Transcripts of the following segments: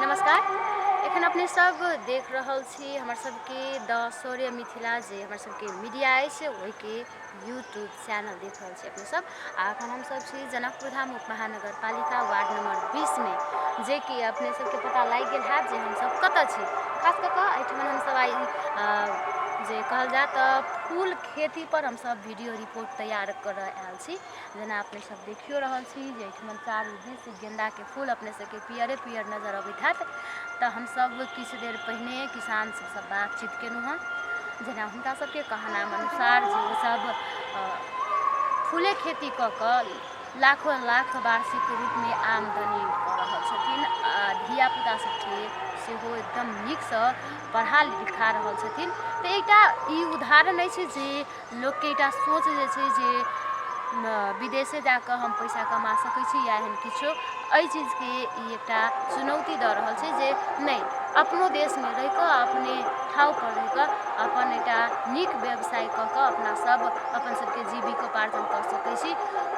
नमस्कार। एखन अपने सब देख रहल छी हमर सबके द शौर्य मिथिला जे हमर सबके मीडिया अछि ओहिके यूट्यूब चैनल देख रहल छी अपने सब। आ एखन हमसब छी जनकपुर धाम उप महानगरपालिका वार्ड नंबर 20 में, जे कि अपने सबके पता लागि गेल हैत जे हमसब कतऽ छी। खास कऽ कऽ एहिठमन हमसब आइ जे कहल जाय तऽ फूल खेती पर हमसब वीडियो रिपोर्ट तैयार करऽ आयल छी। जेना अपने सब देखियो रहल छी जे एहिठमन चारू दिस गेंदाके फूल अपने सबके पियरे पियर नजर अबैत हैत। तऽ हमसब किछु देर पहिने किसान सबसँ बातचीत केलहुँ हँ, जेना हुनका सबके कहनाम अनुसार जे ओसब फूले खेती कऽ कऽ लाखों लाख वार्षिक रूपमे आमदनी कऽ रहल छथिन आ धियापुता सबके सेहो एकदम नीकसँ पढ़ा लिखा रहल छथिन। तऽ एकटा ई उदाहरण अछि जे लोकके एकटा सोच जे छै जे विदेशे जाकऽ हम पैसा कमा सकै छी या एहन किछो, एहि चीजके ई एकटा चुनौती दऽ रहल छै जे नहि, अपनो देशमे रहिकऽ अपने ठाउँपर रहिकऽ अपन एकटा नीक व्यवसाय कऽ कऽ अपना सब अपन सबके जीविकोपार्जन कऽ सकै छी।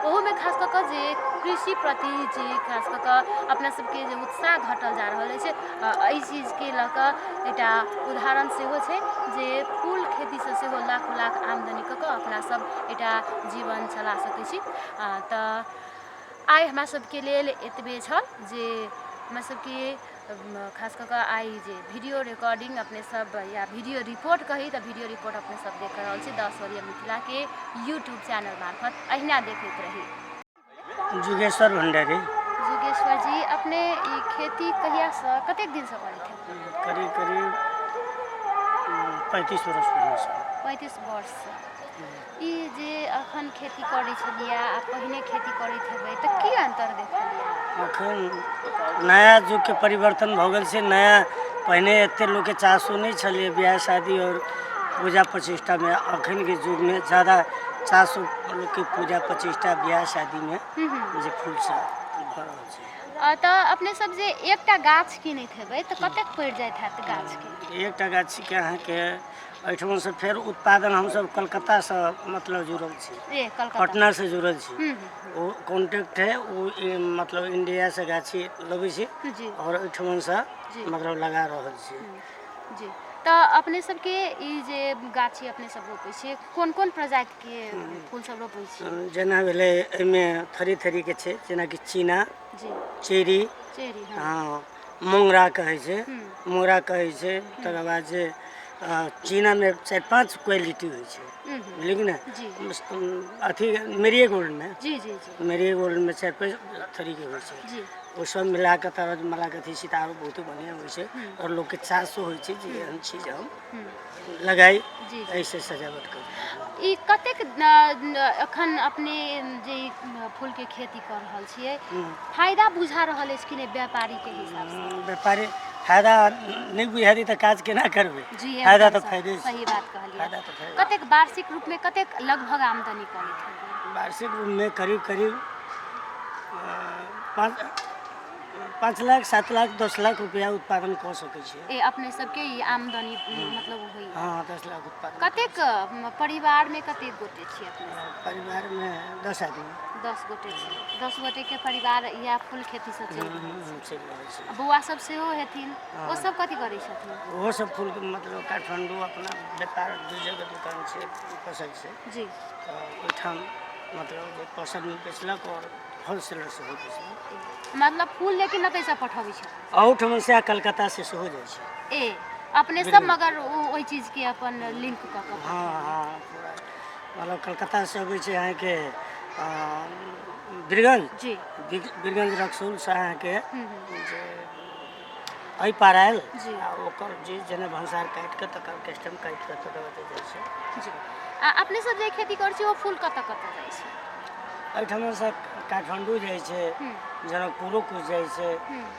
ओहोमे खास कऽ कऽ जे कृषिप्रति जे खास कऽ कऽ अपना सबके जे उत्साह घटल जा रहल अछि, एहि चीजके लऽ कऽ एकटा उदाहरण सेहो छै जे फूल खेतीसँ सेहो लाखो लाख आमदनी कऽ कऽ अपना सब एकटा जीवन चला सकै छी। तऽ आइ हमरा सबके लेल एतबे छल जे हमरा सबके खास कऽ कऽ आइ जे वीडियो रिकॉर्डिंग अपने सब या वीडियो रिपोर्ट कही तऽ वीडियो रिपोर्ट अपने सब देख रहल छी द शौर्य मिथिलाके यूट्यूब चैनल मार्फत। अहिना देखैत रही। जुगेश्वर भंडारी। जुगेश्वर जी, अपने ई खेती कहियासँ कतेक दिनसँ करैत हेबै? करीब करीब 35 वर्ष पहिनेसँ। 35 वर्षसँ ई जे अखन खेती करै छलियै आ पहिने खेती करैत हेबै तऽ की अन्तर देखलियै? अखन नया युगके परिवर्तन भऽ गेल छै। नया पहिने एते लोकके चासो नहि छलै बियाह शादी आओर पूजा प्रतिष्ठामे। अखनके युगमे ज्यादा चासो लोकके पूजा प्रतिष्ठा बियाह शादीमे जे फूल सब भऽ रहल छै। तऽ अपने सब जे एकटा गाछ कीनैत हेबै तऽ कतेक पड़ि जाइत हैत गाछके? एकटा गाछीके अहाँके एहिठामसँ फेर उत्पादन हमसब कलकत्तासँ मतलब जुड़ल छी, पटनासँ जुड़ल छी, ओ कॉन्टेक्ट है, ओ मतलब इंडियासँ गाछी लबै छी आओर एहिठामसँ मतलब लगा रहल छी। जी, तऽ अपने सबके ई जे गाछी अपने सब रोपै छियै, कोन कोन प्रजातिके फूल सब रोपै छियै? जेना भेलै एहिमे थरी थरीके छै, जेनाकि चीना, चेरी, हँ, मोंगरा कहै छै, मोंगरा कहै छै। तकर बाद जे चीनामे 4-5 क्वालिटी होइ छै, बुझलियै कि नहि? अथी मेरिए गोल्डमे, मेरिए गोल्डमे 4-5 थरीके होइ छै। ओ सब मिलाकऽ तर मिलाकऽ अथी सितारो बहुते बढ़िआँ होइ छै आओर लोकके चासो होइ छै जे एहन चीज हम लगाइ, एहिसँ सजावट करी। ई कतेक एखन अपने जे फूलके खेती कऽ रहल छियै, फायदा बुझा रहल अछि कि नहि व्यापारीके हिसाबसँ? व्यापारी फायदा नहि बुझारी तऽ काज केना करबै? फायदा तऽ फायदे छै। सही बात कहलियै। कतेक वार्षिक रूपमे कतेक लगभग आमदनी करैत हेबै? वार्षिक रूपमे करीब करीब 5 लाख, 7 लाख, 10 लाख रुपया उत्पादन कऽ सकै छियै। ए अपने सबके ई आमदनी मतलब होइया? हँ, 10 लाख उत्पादन। कतेक परिवारमे कतेक गोटे छियै अपने? परिवारमे 10 आदमी। 10 गोटे छी। 10 गोटेके परिवार इएह फूल खेतीसँ चलि रहल छै? चलि रहल छै। बौआ सब सेहो हेथिन, ओ सब कथी करै छथिन? ओहो सब फूलके मतलब काठमाण्डू अपना व्यापार 2 जगह दुकान छै, पसैल छै। तऽ ओहिठाम मतलब जे पसरमे बेचलक आओर होलसेलर सेहो बेचलक। मतलब फूल लेकिन एतैसँ पठबै छथिन? अहूठाम से कलकत्ता से सेहो जाइ छै। ए अपने सब मगर ओहि चीजके अपन लिंक कऽ कऽ? हँ हँ, पूरा मतलब कलकत्तासँ अबै छै अहाँके बीरगंज। बीरगंज रक्सौलसँ अहाँके जे एहि पार आयल आ ओकर जे जेना भंसार काटि कऽ तकर कस्टम काटि कऽ तकर बाद जाइ छै। जी, आ अपने सब जे खेती करै छी ओ फूल कतऽ कतऽ जाइ छै? एहिठामसँ काठमाण्डू जाइ छै, जनकपुरो कुछ जाइ छै,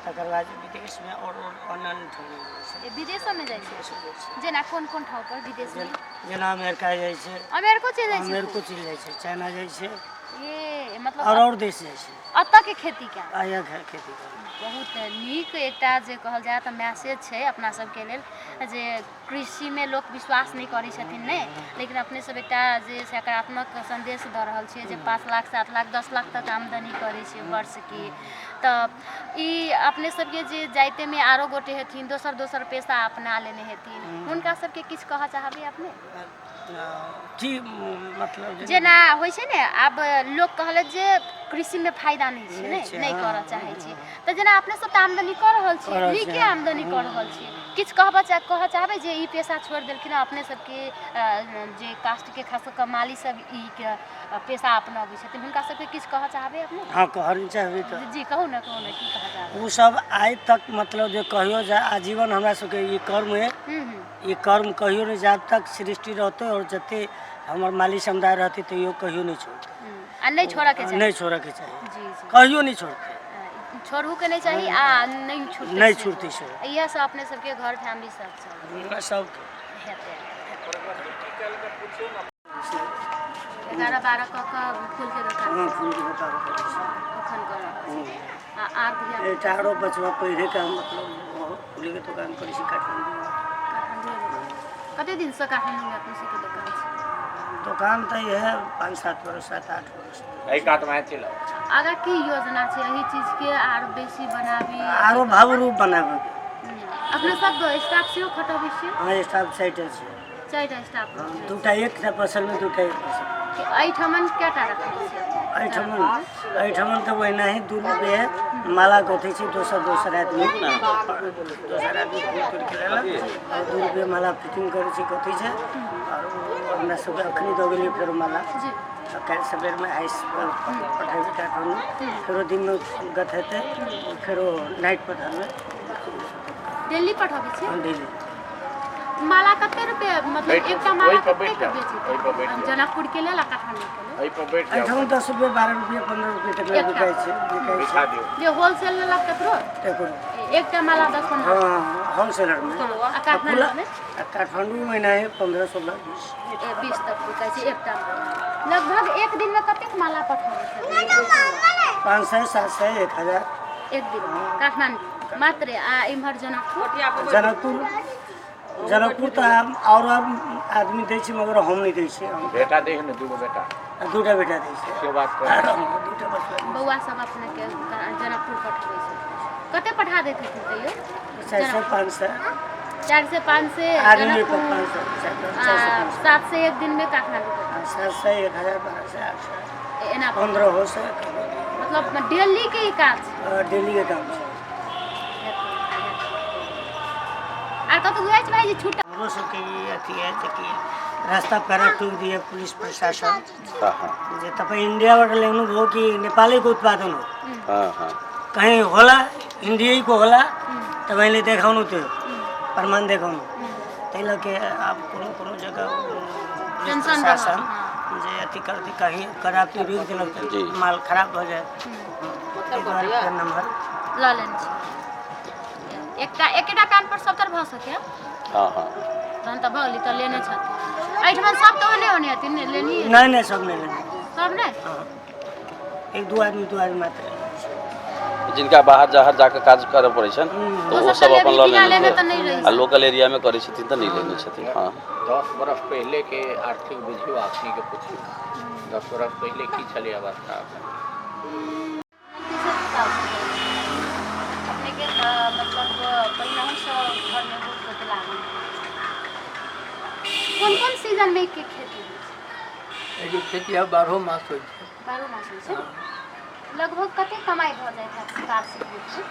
तकर बाद विदेशमे आओर अन्यान्य ठाम जाइ छै। विदेशोमे जाइ छै? जेना कोन कोन ठाउँ पर विदेशमे? जेना अमेरिका जाइ छै। अमेरिको चलि जाइ छै? अमेरिको चलि जाइ छै, चाइना जाइ छै। ए मतलब आओर आओर देश जाइ छै एतऽ के खेती कए। आ यहाँ खेती कए। बहुत नीक एकटा जे कहल जाय तऽ मैसेज छै अपना सबके लेल जे कृषिमे लोक विश्वास नहि करै छथिन ने, लेकिन अपने सब एकटा जे सकारात्मक संदेश दऽ रहल छियै जे 5 लाख 7 लाख 10 लाख तक आमदनी करै छियै वर्षके। तऽ ई अपने सबके जे जाइतेमे आरो गोटे हेथिन, दोसर दोसर पेशा अपना लेने हेथिन, हुनका सबके किछु कहऽ चाहबै अपने? की मतलब जेना होइ छै ने आब लोक कहलक जे कृषिमे फायदा नहि छै, नहि करऽ चाहै छी, तऽ जेना अपने सब तऽ आमदनी कऽ रहल छी, नीके आमदनी कऽ रहल छी, किछु कहऽ चाहबै जे ई पेशा छोड़ि देलखिन हँ अपने सबके जे कास्टके खास कऽ माली सब ई पेशा अपनाबै छथिन, हुनका सबके किछु कहऽ चाहबै अपने? हँ, कहऽ चाहबै तऽ जी कहू ने, कहू ने की कहऽ चाहबै। ओ सब आइ तक मतलब जे कहियो जे आजीवन हमरा सबके ई कर्म है, ई कर्म कहियो नहि, जाब तक सृष्टि रहतै और जते हमर माली समुदाय रहतै तैयो कहियो नहि छोड़तै। आ नहि छोड़ऽके चाही। नहि छोड़ऽके चाही, कहियो नहि छोड़तै, छोड़ू के नहि चाही आ नहि छूटतै, नहि छूटतै सेहो। इएह सब अपने सबके घर फैमिली सब चलतै सब हेतै। 11 12 कऽ कऽ फूलके दोकान। हँ, फूलके व्यापार करै छी एखन कऽ रहल छी। आ आर धिया एकटा आरो बचवा पढ़िके मतलब फूलके दोकान करै छी काठमाण्डू। कते दिनसँ काठमाण्डूमे अपने सबके दोकान छै? दोकान तऽ इएह 5 7 वर्ष 7 8 वर्ष। एहि कातमे आइ चलि आउ। आगाँ की योजना छै एहि चीजके आर बेसी बनाबी? आरो भव्य रूप बनाबैके। अपने सब स्टाफ सेहो खटबै छियै? हँ, स्टाफ 4टा छै। 4टा स्टाफ? 2टा एकटा फसलमे, 2टा एक फसल। एहिठमन कएटा रखने छियै? एहिठमन तऽ ओहिना ही 2 रुपये माला गथै छै, दोसर दोसर आदमी, दोसर आदमी फूल तोड़िके लेलक और 2 रुपये माला फिटिंग करै छै, गथै छै। और हमरा सबके अखनी दऽ गेलियै फेरो माला, काल्हि सबेरमे आइस पठेबै काठमाण्डू, फेरो दिनमे गथेतै, फेरो नाइट पठेबै। डेली पठबै छियै? हँ, डेली। माला कते रुपये मतलब एकटा माला कते के बेचै? जनकपुर के लेल आ काठमाण्डू के लेल? एहिठाम 10 रुपये 12 रुपये 15 रुपये तक बिकाइ छै, बिकाइ छै। जे होलसेल लेलक तकरो? तकरो एकटा माला 10 15? हँ, होलसेलरमे। आ काठमाण्डूमे? काठमाण्डूमे एनाहे 15 16 20 20 तक बिकाइ छै एकटा माला। लगभग एक दिनमे कतेक माला पठाबै छै? 500 700 1000 एक दिन काठमाण्डू मात्र। आ इम्हर जनकपुर? जनकपुर जनकपुर तऽ और आदमी दै छै, मगर हम नहि दै छियै। बेटा दै ने, 2 गो बेटा। 2टा बेटा दै छै। से बात कर। 2टा बच्चा। बौआ सब अपने के जनकपुर पठबै छै। कते पठा दैत हेथिन तैयो? 400 500। 400 500 आदमी जनकपुर, 500 400 700 एक दिनमे काठमाण्डू। 700 1000 1200 800 एना 1500। मतलब डेली के ई काज छै? डेली के काम छै। आर कतहु जाइ छै भाइजी छुट्टा? हमरो सबके ई अथी है जे कि रास्ता पेरा टोकि दिए पुलिस प्रशासन जे तपाईँ इन्डियाबाट ल्याउनु भयो कि नेपालैको उत्पादन हो, कहीँ होला इन्डियैको होला, तपाईँले देखाउनु त्यो प्रमाण देखाउनु। ताहि लऽ के आब कोनो कोनो जगह पुलिस प्रशासन जे अथी करतै, कहीँ करापी रोकि देलक तऽ माल खराब भऽ जायत, ताहि दुआरे फेर नम्बर लऽ लेने छी। एकटा एकेटा कान पर सबतर भऽ सकैए? हँ हँ। तहन तऽ भऽ गेलै, तऽ लेने छथिन। एहिठमन सब तऽ ओने ओने हेथिन ने, लेनी? नहि नहि, सब नहि लेने। सब नहि? हँ, 1 2 आदमी 2 आदमी मात्र। जिनका बाहर जाहर जाके काज करऽ पड़ै छनि तऽ ओ सब अपन लऽ लेने, आ लोकल एरियामे करै छथिन तऽ नहि लेने छथिन। हँ, 10 बरस पहिले के आर्थिक बुझियौ, अपने पुछियौ 10 बरस पहिले की छलै अवस्था। अपनेके मतलब पहिनहुसँ घरमे बहुत गोटे लागल। कोन कोन सीजनमे के खेती होइ छै? एहिके खेती आब 12 मास होइ छै। 12 मास होइ छै। लगभग कते कमाइ भऽ जाइत हैत वार्षिक रूपसँ?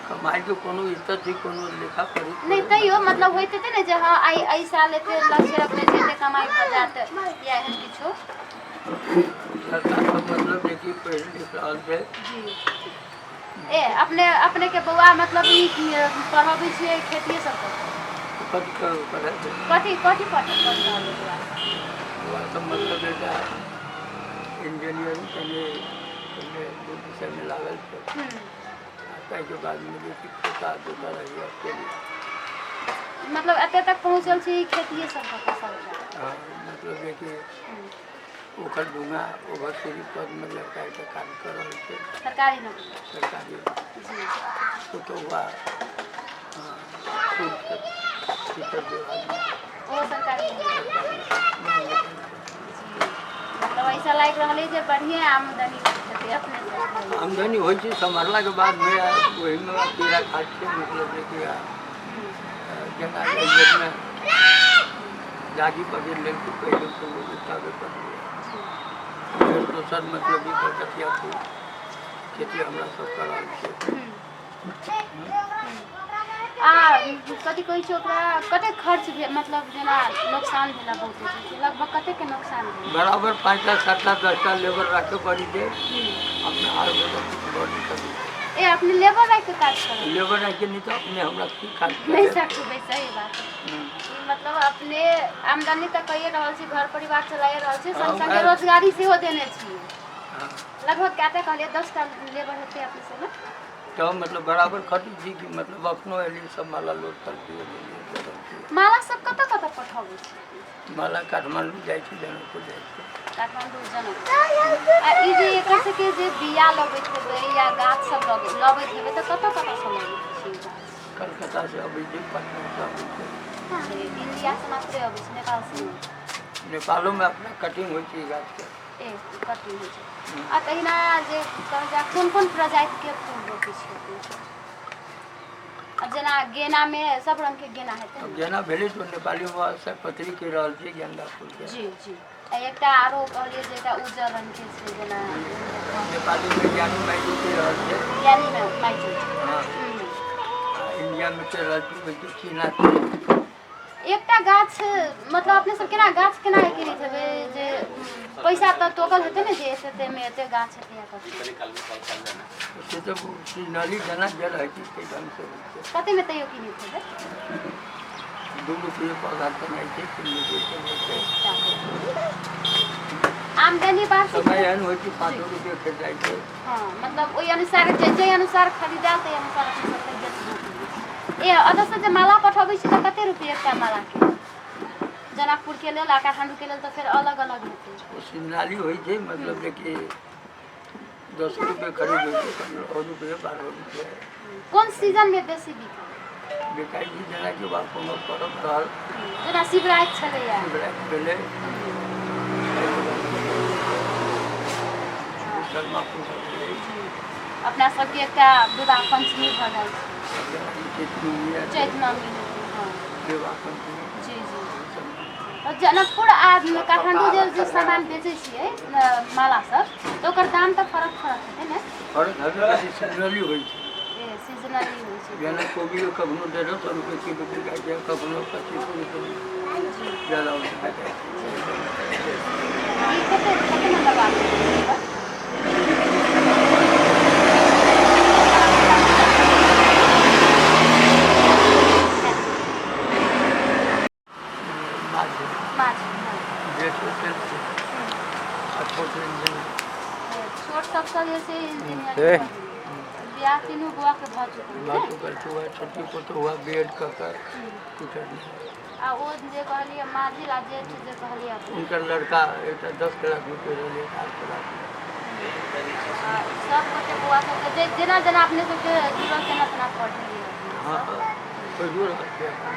कमाइके कोनो स्तर छै, कोनो लेखा पढ़ी नहि, तैयो मतलब होइत हेतै ने जे हँ आइ एहि साल एते लक्ष्य रखने छी, एते कमाइ भऽ जायत या एहन किछो? सरकार मतलब जे कि पढ़ि लिख रहल छै। जी। ए अपने अपने के बौआ मतलब ई पढ़बै छियै खेतिए सब कऽ? कथी पढ़ै छै? कथी कथी पढ़ रहल बौआ? बौआ सब मतलब बेटा इंजीनियरिंग केने दू विषयमे लागल छै, ताहिके बादमे जे कि पोता दोसर रहैए केने। मतलब एते तक पहुँचल छी खेतिए सब कऽ सबटा? हँ, मतलब जे कि ओखलडुंगा ओवरसीयर पदमे लड़का एकटा काज कऽ रहल छै। सरकारी नौकरी। सरकारी। पुतौआ टीचर विभागमे। ओ सरकारी नौकरी। मतलब ऐसा लागि रहल है जे बढ़िया आमदनी होइत हेतै अपने सबके। आमदनी होइ छै सम्हारलाके बादमे, ओहिमे कीड़ा खाद छै, मतलब जे कि जेना एहि बेरमे जागी पकड़ि लेलकै, पहिले फूल उठाबे पड़लै। फेर दोसर मतलब ई कलकतिया फूल खेती हमरा सब कऽ रहल छियै। आ कथी कहै छै ओकरा, कतेक खर्च भेल? मतलब जेना नोकसान भेला बहुते छै, लगभग कतेकके नोकसान भेल? बराबर 5टा 7टा 10टा लेबर राखऽ पड़ै छै अपना, आर भऽ नहि सकै छै। ए अपने लेबर राखि कऽ काज करब? लेबर राखि नहि तऽ अपने हमरा की काज नहि करत? सकबै, सही बात। ई मतलब अपने आमदनी तऽ कइए रहल छी, घर परिवार चलाइए रहल छी, संग संगे रोजगारी सेहो देने छी। लगभग कएटा कहलियै, 10टा लेबर हेतै अपने सब? तऽ मतलब बराबर खटै छी कि मतलब अपनो एलियै, सब माला लोड करलियै, गेलियै। माला सब कतऽ कतऽ पठाबै छी? माला काठमाण्डू जाइ छै, जनकपुर जाइ छै। काठमाण्डू, जनकपुर। आ ई जे एकर सबके जे बिया लगैत हेबै या गाछ सब लबैत हेबै तऽ कतऽ कतऽसँ लबैत छी गाछ? कलकत्तासँ अबै छै, पटनासँ अबै छै। इंडियासँ मात्रे अबै छै, नेपालसँ नहि? नेपालोमे अपना कटिंग होइ छै गाछके। ए कटिंग होइ छै। आ तहिना जे कहल जाय, कोन कोन प्रजातिके फूल रोपै छी अपने सब? आब जेना गेनामे सब रङ्गके गेना हेतै अब ने? जेना भेलै तऽ नेपालीमे सयपत्री कहि रहल छै गेन्दा फूलके। जी जी। आ एकटा आरो कहलियै जे एकटा उज्जर रङ्गके छै जेना। नेपालीमे ज्ञानी माइजू कहि रहल छै। ज्ञानी माइजू। हँ। आ इंडियामे कहि रहल छै ओहिके चीना छै। एकटा गाछ मतलब अपने सब केना गाछ केना कीनैत हेबै जे पैसा तऽ टोकल हेतै ने जे एते एतेमे एते गाछ हेतै या कथी? से तऽ सीजनली जेना जे रहै छै ताहि ढङ्गसँ होइ छै। कतेमे तैयो कीनैत हेबै? 2 रुपये पौधा केनाइ छै, 3 रुपये केनाइ छै। आमदनी वार्षिक समय एहन होइ छै 5 रुपये खरीदाइ छै। हँ, मतलब ओहि अनुसार जे जाहि अनुसार खरीदायल ताहि अनुसार अपने सबके बेचबो केलियै। ए ओतऽसँ जे माला पठबै छी तऽ कते रुपये एकटा मालाके? जनकपुरके लेल आ काठमाण्डूके लेल तऽ फेर अलग अलग हेतै। ओ सीजनली होइ छै, मतलब जे कि 10 रुपये खरीद होइ छै, 15 रुपये, 12 रुपये। कोन सीजनमे बेसी बिकाय? बिकाइ छै जेनाकि बा कोनो पर्व रहल। जेना शिवराति छलैया। शिवराति भेलै, विश्वकर्मा पूजा भेलै। अपना सबके एकटा विवाह पञ्चमी भऽ जाइ छै। जेनाकि चैत नवमी आयल। चैत नवमी हेतै, हँ। विवाह पञ्चमी। जी जी। जनकपुर आ काठमाण्डू जे जे सामान बेचै छियै, माला सब, तऽ ओकर दाम तऽ फरक फरक हेतै ने? फरक हेबे करै छै, सीजनली होइ छै। ए सीजनली होइ छै। जेना कोबियो कखनो 150 रुपये किलो बिकाइ छै, कखनो 25 रुपये ज्यादा बिकाइ छै। ई कते कते नम्बर वार्ड छै? माछ। माछ। जेठ होटल छै आ छोट इंजीनियर। छोट सबसँ जे छै इंजीनियर। बियाह तीनू बौआके भऽ चुकल भऽ छै? चुकल छै। वएह छोटकी पुतहु हुआ बी एड कऽ कऽ टीचर। आ ओ जे कहलियै माझिल आ जेठ जे कहलियै अपने? हुनकर लड़का एकटा 10 क्लासमे पढ़ि रहलै, 8 क्लासमे। आ सब गोटे बौआ सबके जे जेना जेना अपने सबके जुड़ल तेना तेना पढ़लियै? हँ, पढ़ियो रहल छै अपन।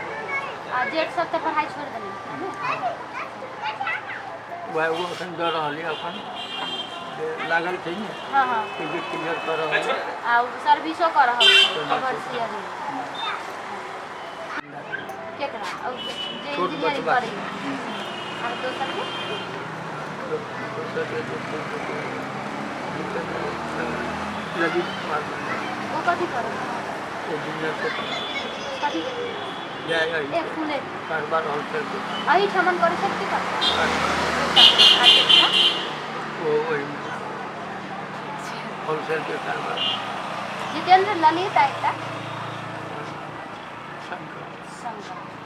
आ जेठ सब तऽ पढ़ाइ छोड़ि देने हेतै ने? वएह ओ एखन दऽ रहल यऽ, अपन जे लागल छै ने हँ हँ से क्लियर कऽ रहल यऽ। आ ओ सर्विसो कऽ रहल छै ओवरसियर केकरा? ओ जे छोट इंजीनियरिंग बचबा। करैए आर दोसरके? दोसर जे छै ललित कुमार मंडल। ओ कथी करै? ओ बिजनेस। कथी? जाय। ए फूले कारोबार होलसेल के। एहिठामन करै छै की करै? आ जेठका? ओ ओहिमे होलसेल के कारोबार। जितेंद्र, ललित आ एकटा शंकर। शंकर।